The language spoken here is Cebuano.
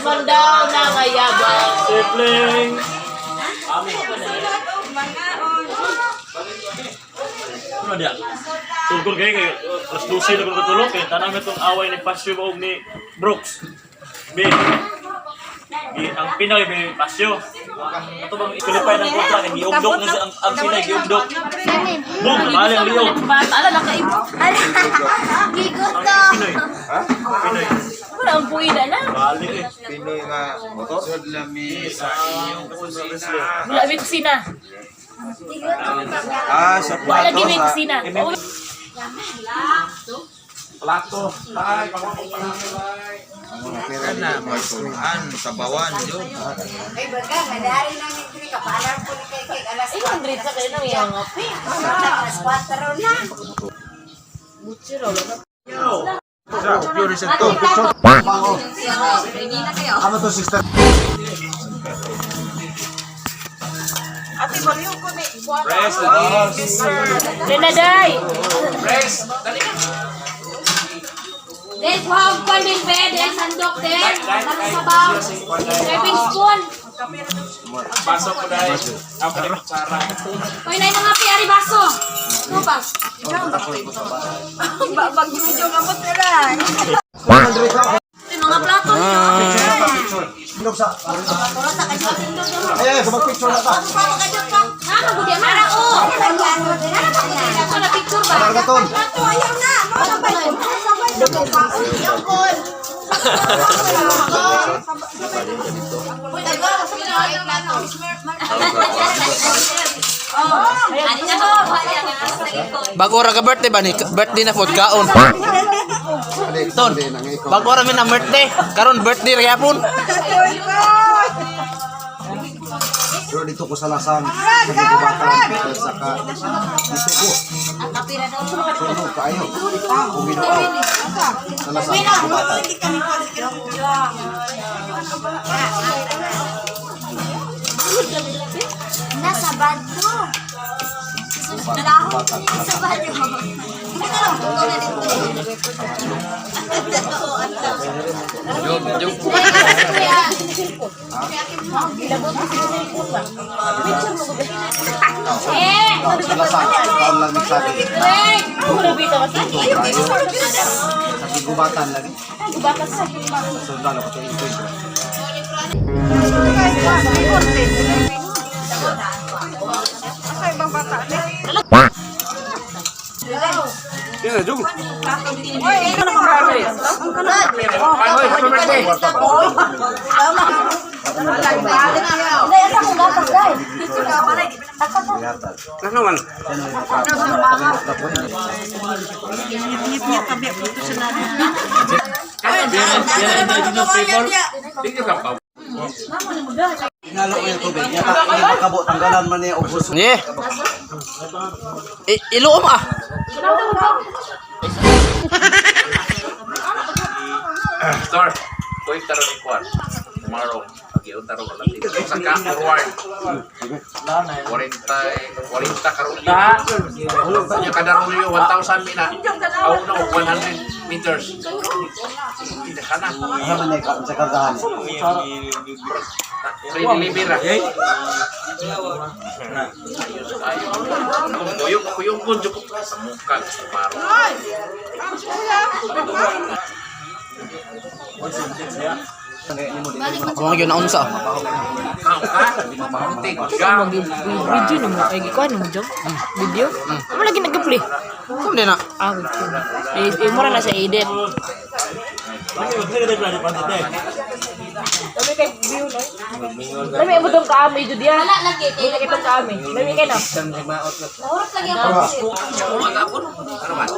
Man daw nangayabang. Sibling. Ano dia? Tungkol kayo kay alas 12 na ko katulog kay tanang itong away ni Pasyo ug ni Brooks. Bi. Bi ang Pinoy bi Pasyo. Ato bang ikulipay ng kontra kay giugdok na siya ang Pinoy giugdok. Bug, bali ang liog. Bata ala nakaibo. Ang Gigusto. Pinoy. Pinoy. Wala ang puida na. Bali eh. Pinoy nga motor. Wala may kusina. Ah, sa Wala plato. lagi may Sa kusina. Oh, Plato. Ay, na, magsuhan, sabawan, yun. Ay, baga, madari namin diri kapaalam ko ni kay kay alas 800 sa kayo nang iyang api. 4, alas 4 na. Pure to. Ano to, sister? Renaday. Del, kuha og kwan din be, del sandok del. Ano sabaw? Serving spoon. Baso ko dahil. Ako na kutsara. Hoy, nay mga pi ari baso. Ano ba? Babag medyo gamot na lang. Yung mga plato niyo. Ilog sa. Ay, ay, mag-picture na ta. Ha, magudi man. Ara o. Ako na picture ba? Kargaton. Plato, ayaw na. No, sabay. Sabay sa kupaon. Yung. Bago ra ka birthday ba ni? Birthday na food kaon. Ton. Bago ra mi na birthday. Karon birthday ra yapon. Pero dito ko sa lasang, sa gigubatan, sa ka, dito ko. Sunog kaayo. Kung ginoo. Sa lasang, gigubatan. Nasa badyo. Sa badyo. Eh! Sa lasang, taon lang nagsabi. Eh! Wala bitaw kasi. Kaayo. Sa gigubatan lagi. Sundalo ko ito yung Ano man? Dito ka pa. Inalo ko yung tubig. Yata, yung makabo, tanggalan man niya ubos. Ye. Iluom ah. Star. Kuy taro ni Kwan. Tomorrow. Pag-iyon taro ka lang. Sa ka, forward. 40, 40 karulyo. Nya kada rulyo, 1,000 mina. Oh no, 100 meters. Hindi ka na. Asa man niya sa kargahan. Free delivery ra. Ayos kayo. Kung kuyog, kuyog ko, ko sa mukha. Tomorrow. Ako gyud naunsa. Ka, ka? Tiga. Video na mo kay gikuan mo jong. Video. Amo lagi nag-play. Kum din na. Ah, video. Eh, eh, mura na sa edit. Dami kay view no. Dami mo tong kaami jud ya. Wala lagi. Dami kay tong kaami. Dami kay no. Nahurot lagi ang pansit. Ano man?